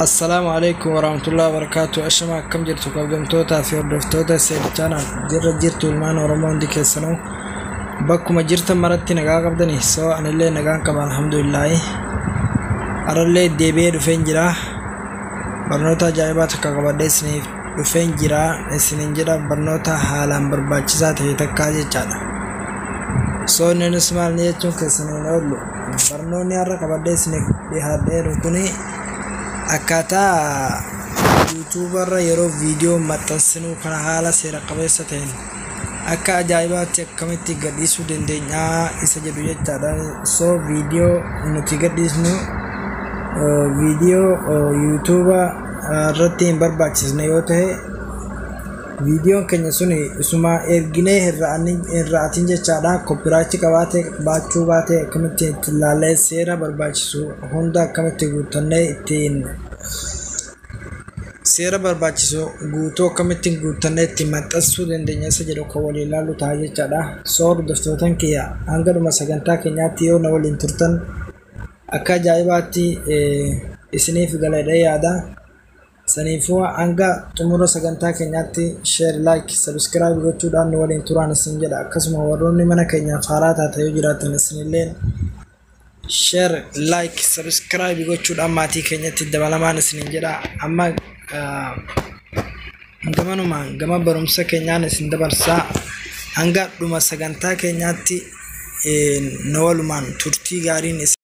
Assalaamu alaikum warahmatullahi wabarakatuh. Ashama akkam jirtu kabajamtootaa fi hordoftoota Seed Channel. Jirra jirtu ilmaan Oromoo hundi keessanuu bakkuma jirtan maratti nagaa qabdani. So anillee nagaan qaba, alhamdulillaahi. Arallee deebi'ee dhufeen jira. Barnoota ajaa'ibaa takka qabadhee isiniif dhufeen jira isiniin jedha, barnoota haalaan barbaachisaa ta'e takkaa jechaadha. So innis maal jechuun keessaniin oollu, barnoonni har'a qabadhee isiniif dhiyaadheeru kuni akkaataa YouTubearra yeroo viidiyoo maxxansinuu kana haala seera qabeessa ta'een akka ajaa'ibaatti akkamitti gadhiisuu dandeenyaa isa jedhu jechaadha. So viidiyoo nuti gadhiisnu viidiyoo YouTube irratti hin barbaachisne yoo ta'e, viidiyoon keenya sun isuma erginee hir'aatiin jechaadha. Copyright qabaatee baachuu baatee akkamitti itti ilaallee, seera barbaachisu hunda akkamitti guuttannee, ittiin seera barbaachisu guutuu akkamittiin guuttannee ittiin maxxansuu dandeenya isa jedhu kan waliin ilaallu ta'a jechaadha. So hordoftootan kiyya, hanga dhuma sagantaa keenyaatti yoo na waliin turtan akka ajaa'ibaatti isiniif galadhee yaada. Saniifuu hanga xumura sagantaa keenyaatti share, like, subscribe gochuudhaan nu waliin turaan isin jedha. Akkasuma warroonni mana keenyaaf haaraa taate yoo jiraatan, isinilleen share, like, subscribe gochuudhaan maatii keenyatti dabalamaan isinin jedha. Amma gamanumaan gama barumsa keenyaan isin dabarsaa, hanga dhuma sagantaa keenyaatti na walumaan turtii gaariin isin.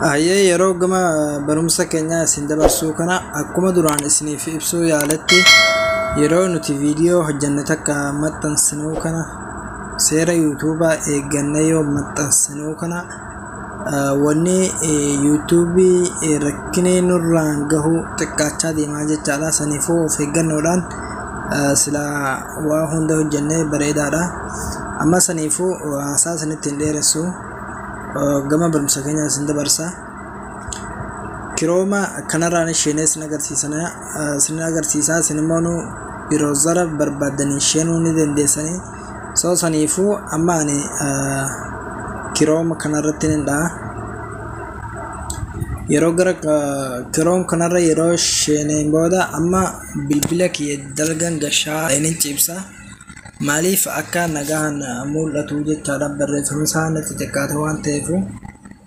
Hayyee, yeroo gama barumsa keenyaa isin dabarsuu kana, akkuma duraan isiniif ibsuu yaaletti, yeroo nuti viidiyoo hojjanne takka maxxansinuu kana seera YouTubeaa eeggannee yoo maxxansinuu kana, wanni YouTubeii rakkinee nurraan gahu xiqqaachaa deemaa jechaadha. Saniifuu of eeggannoodhaan silaa waa hunda hojjannee bareedaadha. Amma saniifuu haasaa isinitti hin dheeressu, gama barumsa keenyaa isin dabarsa. Chrome kanarraan isheenee isin agarsiisaa, isin immoo nu browsera barbaaddanii isheenuu ni dandeessanii. So saniifuu amma ani Chrome kanarratti ni dha'a. Yeroo gara Chrome kanarra yeroo sheeneen booda, amma bilbila kiyya dalgan gashaa inni cibsa. Maaliif akka nagaan mul'atu jechaadha, barreeffama isaa natti xiqqaate waan ta'eef.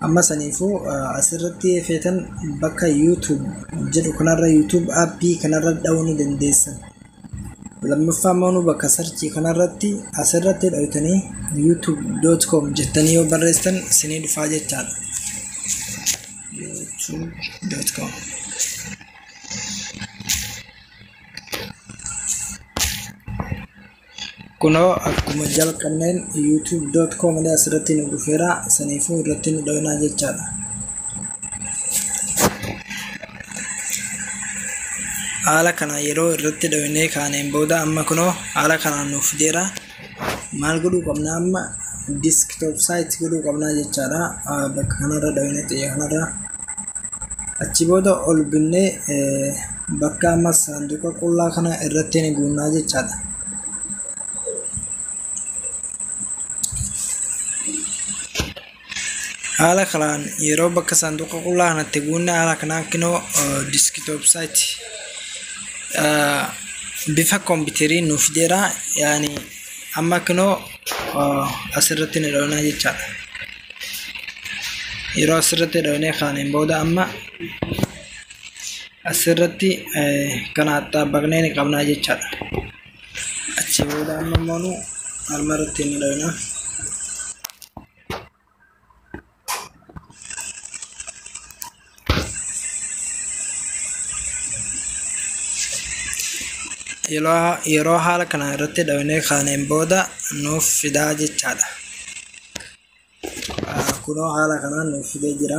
Amma saniifuu asirratti feetan bakka YouTube jedhu kanarra, YouTube appii kanarra dha'uu ni dandeessan. Lammaffaa immoo bakka searchii kanarratti asirratti dhawitanii youtube.com jettanii yoo barreessitan isinii dhufaa jechaadha. youtube.com. Kunoo akkuma jalqabneen youtube.com illee asirratti nu dhufeera, saniifuu irratti nu dhawinaa jechaadha. Haala kana yeroo irratti dhawinee kaaneen booda, amma kunoo haala kanaan nuuf fideera. Maal godhuu qabna amma? Desktop site godhuu qabnaa jechaadha. Bakka kanarra dhawinee, xiyya kanarra, achi booda ol binnee bakka amma saanduqa qullaa kana irratti ni guunnaa jechaadha. Haala kanaan yeroo bakka saanduqa qullaa kanatti guunne, haala kanaan kinoo desktop site bifa kompiitarii nuuf fideera. Yaani amma kinoo asirratti ni dhawnaa jechaadha. Yeroo asirratti dhawnee kaaneen booda, amma asirratti kana xaabbaqnee ni qabnaa jechaadha. Achi booda amma immoo harma irratti ni dhawnaa. Yeroo haala kana irratti dhawnee kaaneen booda nuuf fidaa jechaadha. Kunoo haala kanaan nuuf fidee jira.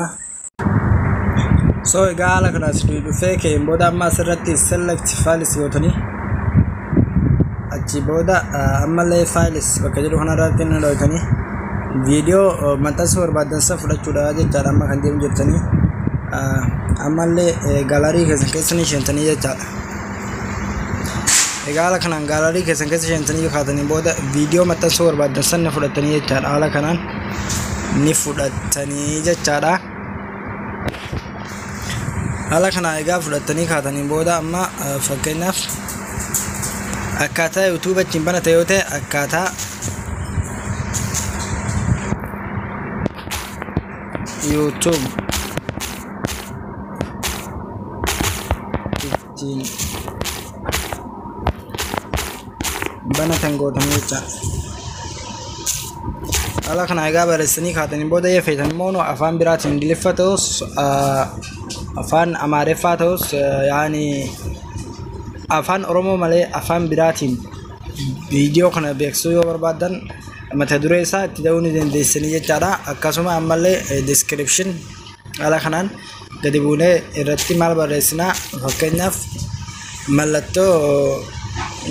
So egaa haala kana as dhufee ka'een booda, amma asirratti select files gootanii, achi booda ammallee files bakka jedhu kanarratti ni dhawatanii, viidiyoo maxxansuu barbaadan sana fudhachuudha jechaadha. Amma kan deemu jirtanii ammallee gallery keessan keessa ni seentanii jechaadha. Egaa haala kanaan gallery keessan keessa seentanii yoo kaatanii booda viidiyoo maxxansuu barbaaddan san ni fudhattanii jechaadha. Haala kanaan ni fudhattanii jechaadha. Haala kanaan egaa fudhattanii kaatanii booda amma fakkeenyaaf akkaataa YouTube ittiin banate yoo ta'e, akkaataa YouTube ittiin banatan gootanii jechaadha. Haala kana egaa barreessanii kaatanii booda yoo feetan immoo afaan biraatiin, Ingiliffa ta'us, afaan Amaariffaa ta'us, yaani afaan Oromoo malee afaan biraatiin viidiyoo kana beeksisuu yoo barbaaddan, mata duree isaa itti da'uu ni dandeessanii jechaadha. Akkasuma ammallee description haala kanaan gadi buunee irratti maal barreessinaa? Fakkeenyaaf mallattoo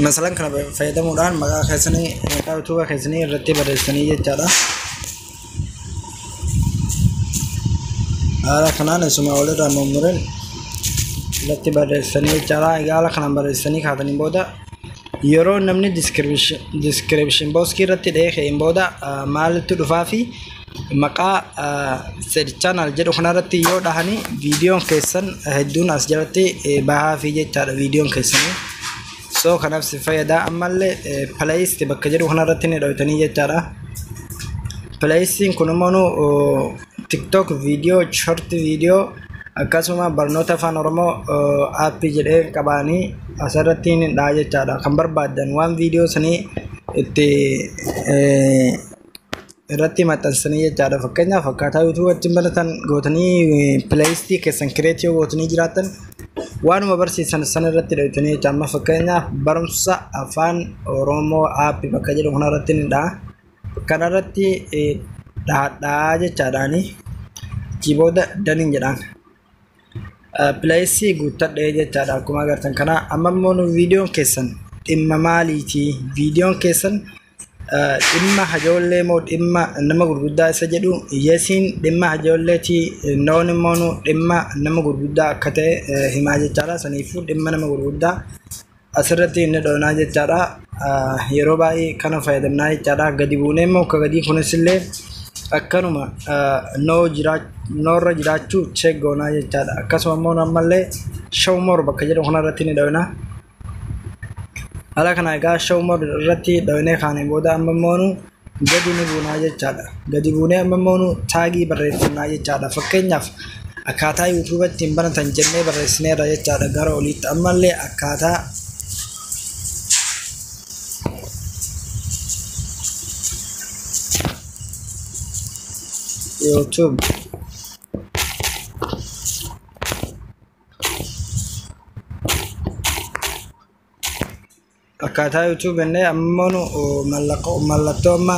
masalan kana fayyadamuudhaan maqaa keessanii, maqaa yuutuuba keessanii irratti barreessanii jechaadha. Haala kanaan isuma walirraa murmuran irratti barreessanii jechaadha. Egaa haala kanaan barreessanii kaatanii booda yeroo namni description boxii irratti dhahee ka'een booda maalitti dhufaa fi maqaa Sed Channel jedhu kanarratti yoo dhahanii, viidiyoon keessan hedduun as jalatti bahaa fi jechaadha viidiyoon keessanii. So kanaaf si fayyada. Ammallee playlist bakka jedhu kanarratti ni dhoytanii jechaadha. Playlistiin kun immoo TikTok viidiyoo, short viidiyoo, akkasuma barnoota afaan Oromoo aappii jedhee qabaanii asirratti ni dhaha jechaadha. Kan barbaaddan waan viidiyoo sanii itti irratti maxxansanii jechaadha. Fakkeenyaaf akkaataa yuutuuba ittiin banatan gootanii playlistii keessan create yoo gootanii jiraattan, waanuma barsiisan sana irratti dhoytanii jecha. Amma fakkeenyaaf barumsa afaan Oromoo aappii bakka jedhu kanarratti ni dhaha. Kanarratti dhahadhaa jechaadhaani. Achii booda done jedhaan. Playlistii guuttadhee jechaadha akkuma agartan kana. Amma immoo nu viidiyoon keessan dhimma maaliiti? Viidiyoon keessan dhimma hajoollee moo dhimma nama gurguddaa isa jedhu, yesiin dhimma hajoolleeti, noon immoo nu dhimma nama gurguddaa akka ta'e himaa jechaadha. Saniifuu dhimma nama gurguddaa asirratti inni dhoonaa jechaadha. Yeroo baay'ee kana fayyadamnaa jechaadha. Gadi buunee immoo akka gadii kunis illee akkanuma noorra jiraachuu check goonaa jechaadha. Akkasuma immoo ammallee show more bakka jedhu kanarratti ni dhoonaa. Haala kana egaa show more irratti dhoonee kaanee booda amma immoo gadi ni buunaa jechaadha. Gadi buunee amma immoo tagii barreeffannaa jechaadha. Fakkeenyaaf akkaataa yuutuuba ittiin banatan jennee barreessineerra jechaadha gara oliitti. Ammallee akkaataa YouTube akkaataa YouTube jennee ammoo mallattoo amma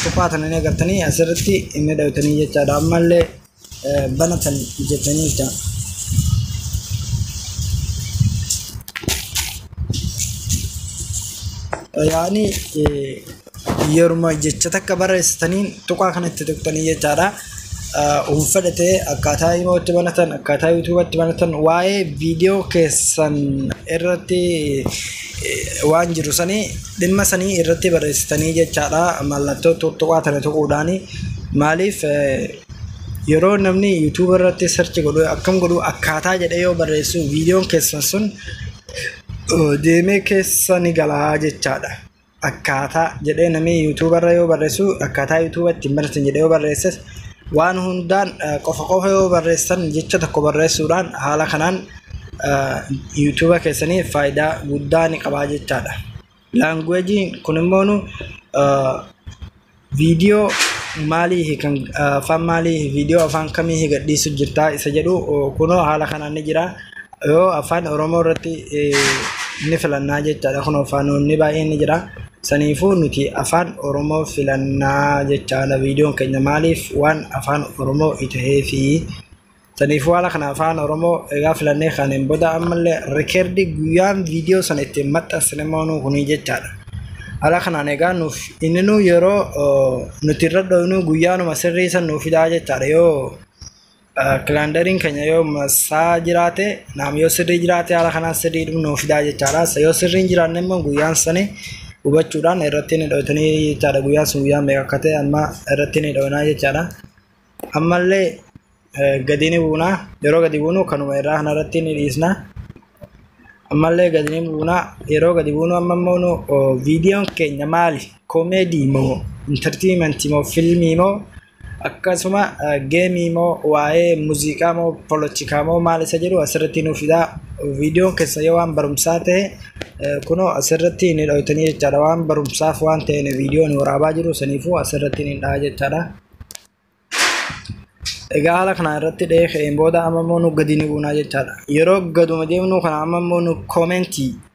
tuqaa tana ni agartanii, asirratti inni dhawtanii jechaadha. Ammallee banatan jettanii jecha. Yaani yeruma jecha takka barreessitaniin tuqaa kanatti tuqxanii jechaadha. Fedhatee akkaataa imootti banatan, akkaataa yuutuubatti banatan, waa'ee viidiyoo keessan irratti waan jiru sanii, dhimma sanii irratti barreessitanii jechaadha. Mallattoo tuttuqaa tana tuquudhaani. Maaliif? Yeroo namni yuutuuba irratti search godhu, akkam godhu, akkaataa jedhee yoo barreessu, viidiyoon keessan sun deemee keessa ni galaa jechaadha. Akkaataa jedhee namni yuutuuba irra yoo barreessu, akkaataa yuutuuba ittiin barreessan jedhee yoo barreesses, waan hundaan qofa qofa yoo barreessan, jecha tokko barreessuudhaan haala kanaan yuutuuba keessanii faayidaa guddaa ni qabaa jechaadha. Languageiin kun immoo viidiyoo maalii kan afaan maalii, viidiyoo afaan kamii gadhiisu jirtaa isa jedhu kunoo haala kanaan ni jira. Yoo afaan Oromoo irratti ni filannaa jechaadha. Kunoo afaanonni baay'een ni jira. Saniifuu nuti afaan Oromoo filannaa jechaadha. Viidiyoon keenya maaliif waan afaan Oromoo ta'eefi. Saniifuu haala kana afaan Oromoo egaa filannee kaaneen booda ammallee record guyyaan viidiyoo sana ittiin maxxansine immoo kunii jechaadha. Haala kanaan egaa nuuf inni nu yeroo nuti irra dhoofnu guyyaanuma sirrii san nuuf fidaa jechaadha. Yoo Calendariin keenya yoo saa jiraate, naam, yoo sirrii jiraate haala kanaan sirrii nuuf fidaa jechaadha. Yoo sirrii hin jiraanne immoo guyyaan sani hubachuudhaan irratti ni dhootanii jechaadha. Guyyaan sun guyyaa meeqa akka ta'e amma irratti ni dhoonaa jechaadha. Ammallee gadi ni buunaa. Yeroo gadi buunu kanuma irraa kanarratti ni dhiisna. Ammallee gadi ni buunaa. Yeroo gadi buunu amma immoo viidiyoon keenya maali? Comedy moo, entertainmentii moo, fiilmii moo, akkasuma gameii moo, waa'ee muuziqaa moo, poolitikaa moo, maal isa jedhu asirratti nuuf fidaa. Viidiyoon keessa yoo waan barumsaa ta'e kunoo asirratti ni dhootanii jechaadha. Waan barumsaaf waan ta'een viidiyoon waraabaa jiru, saniifuu asirratti ni dhaha jechaadha. Egaa haala kana irratti dhahee ka'een booda amma immoo nu gadi ni buunaa jechaadha. Yeroo gaduma deemnu kana amma immoo nu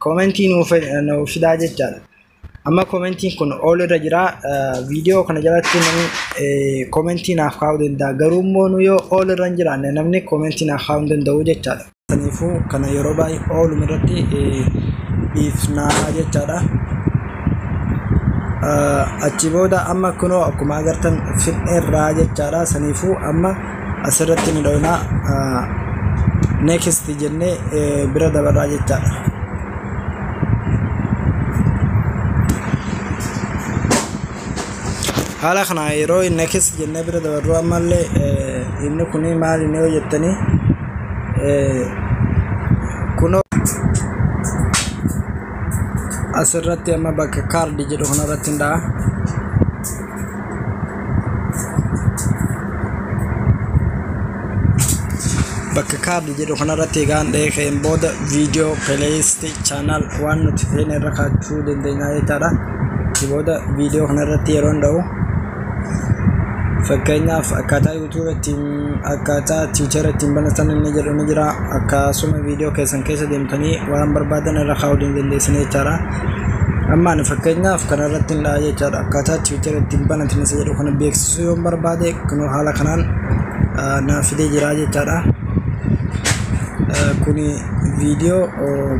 commentii nuuf fidaa jechaadha. Amma commentiin kun ol irra jira. Viidiyoo kana jalatti namni commentii naaf kaa'uu danda'a. Garuu immoo nu yoo ol irra hin jiraanne namni commentii naaf kaa'uu hin danda'u jechaadha. Saniifuu kana yeroo baay'ee ooluma irratti dhiifnaa jechaadha. Achi booda amma kunoo akkuma agartan fidheerraa jechaadha. Saniifuu amma asirratti ni dhoonaa, next jennee bira dabarraa jechaadha. Haala kana yeroo next jennee bira dabarru ammallee inni kun maal inni yoo jettanii, kunoo asirratti amma bakka card jedhu kanarratti hin dha'a. Bakka card jedhu kanarratti egaan dhahee ka'een booda viidiyoo, playlist, channel waan nuti feene irra kaachuu dandeenya jechaadha. Achi booda viidiyoo kanarratti yeroo hin dha'u, fakkeenyaaf akkaataa YouTube ittiin, akkaataa Twitter ittiin banatan inni jedhu ni jira. Akkasuma viidiyoo keessan keessa deemtanii waan barbaadan irra kaa'uu dandeessan jechaadha. Amma ani fakkeenyaaf kanarratti hin dha'a jechaadha. Akkaataa Twitter ittiin banatan isa jedhu kana beeksisuu yoon barbaade kunoo haala kanaan naaf fidee jira jechaadha. Kuni viidiyoo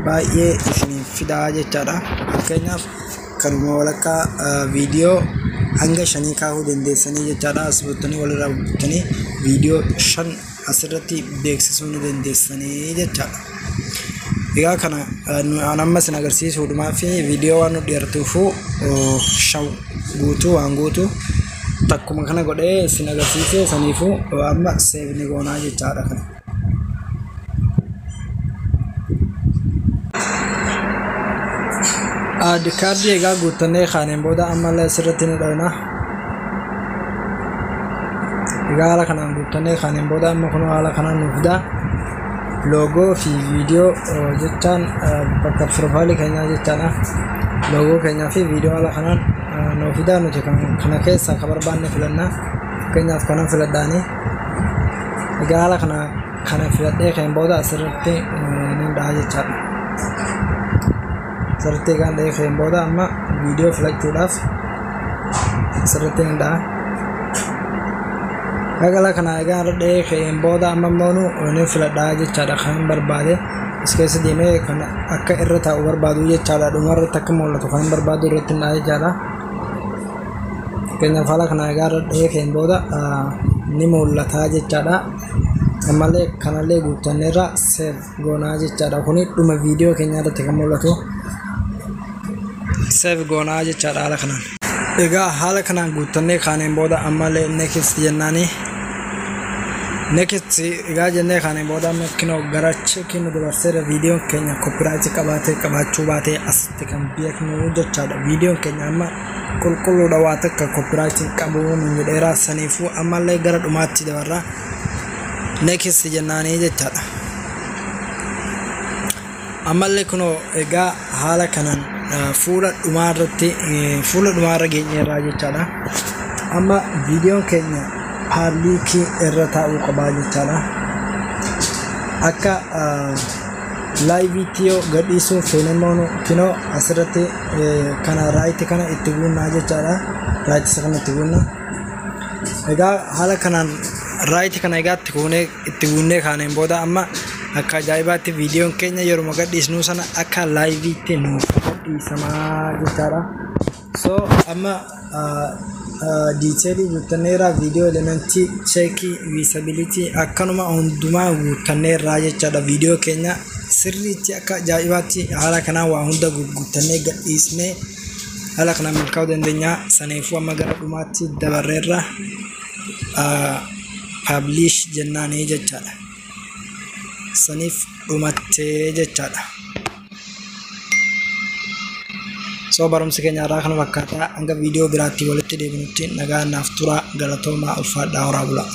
baay'ee isiniif fidaa jechaadha. Fakkeenyaaf kanuma walakkaa viidiyoo hanga shanii kaa'uu dandeessanii jechaadha. As buttanii walirraa buttanii viidiyoo 5 asirratti beeksisuu ni dandeessanii jechaadha. Egaa kana an amma isin agarsiisuudhumaa fi viidiyoo waan nu dheertuufu 5 guutuu waan guutuu takkuma kana godhee isin agarsiise. Saniifuu amma save ni goonaa jechaadha kana. Add cardii egaa guuttannee kaaneen booda ammallee asirratti ni dhoofna. Egaa haala kanaan guuttannee kaaneen booda amma kun haala kanaan nu fida. Logo fi viidiyoo jechaan bakka profileii keenyaa jechaadha. Logo keenyaa fi viidiyoo haala kanaan nu fida. Nuti kana keessaa ka barbaanne filanna. Fakkeenyaaf kanan filadhaani. Egaa haala kana filadhee ka'een booda asirratti ni dhaha jechaadha. Asirratti egaa dhahee ka'een booda amma viidiyoo filachuudhaaf asirratti ni dhaha. Haala kana egaa irra dhahee ka'een booda amma immoo ni filadhaa jechaadha kan barbaade. As keessa deemee kan akka irra taa'u barbaadu jechaadha. Dhuma irratti akka mul'atu kan barbaadu irratti ni dhaha jechaadha. Fakkeenyaaf haala kana egaa irra dhahee ka'een booda ni mul'ata jechaadha. Ammallee kanallee guuttanneerra, save goonaa jechaadha. Kuni dhuma viidiyoo keenyaa irratti kan mul'atu. Save goonaa jechaadha haala kanaan. Egaa haala kanaan guuttannee kaaneen booda ammallee next jennaani. Next egaa jennee kaaneen booda amma kinoo gara checkii nu dabarseera. Viidiyoon keenya copyrightii qabaatee qabaachuu baatee asitti kan beeknu jechaadha. Viidiyoon keenya amma qulqulluudha, waa takka copyrightii qabu nu jedheera. Saniifuu ammallee gara dhumaatti dabarra. Next jennaanii jechaadha. Ammallee kunoo egaa haala kanaan fuula dhumaa irratti, fuula dhumaa irra geenyeerraa jechaadha. Amma viidiyoon keenya publicii irra taa'uu qabaa jechaadha. Akka liveiitti yoo gadhiisuu feene immoo kinoo asirratti kana rightii kana itti guunnaa jechaadha. Rightii isa kana itti guunna. Egaa haala kanaan rightii kana egaa itti guunnee kaaneen booda amma akka ajaa'ibaatti viidiyoon keenya yeruma gadhiisnuu sana akka liveiitti nuuf gadhiisamaa jechaadha. So amma Detailii guuttanneerra, video elementii, checkii, visibility, akkanuma hundumaa guuttanneerraa jechaadha. Viidiyoo keenya sirriitti akka ajaa'ibaatti haala kanaan waa hunda guuttannee gadhiisnee haala kanaan milkaa'uu dandeenya. Saniifuu amma gara dhumaatti dabarreerra, publish jennaanii jechaadha. Saniif dhumattee jechaadha. So barumsi keenya irraa kana fakkaataa. Hanga viidiyoo biraatti walitti deebinutti nagaa naaf tura. Galatoomaa, ulfaadhaa, horaa bulaa.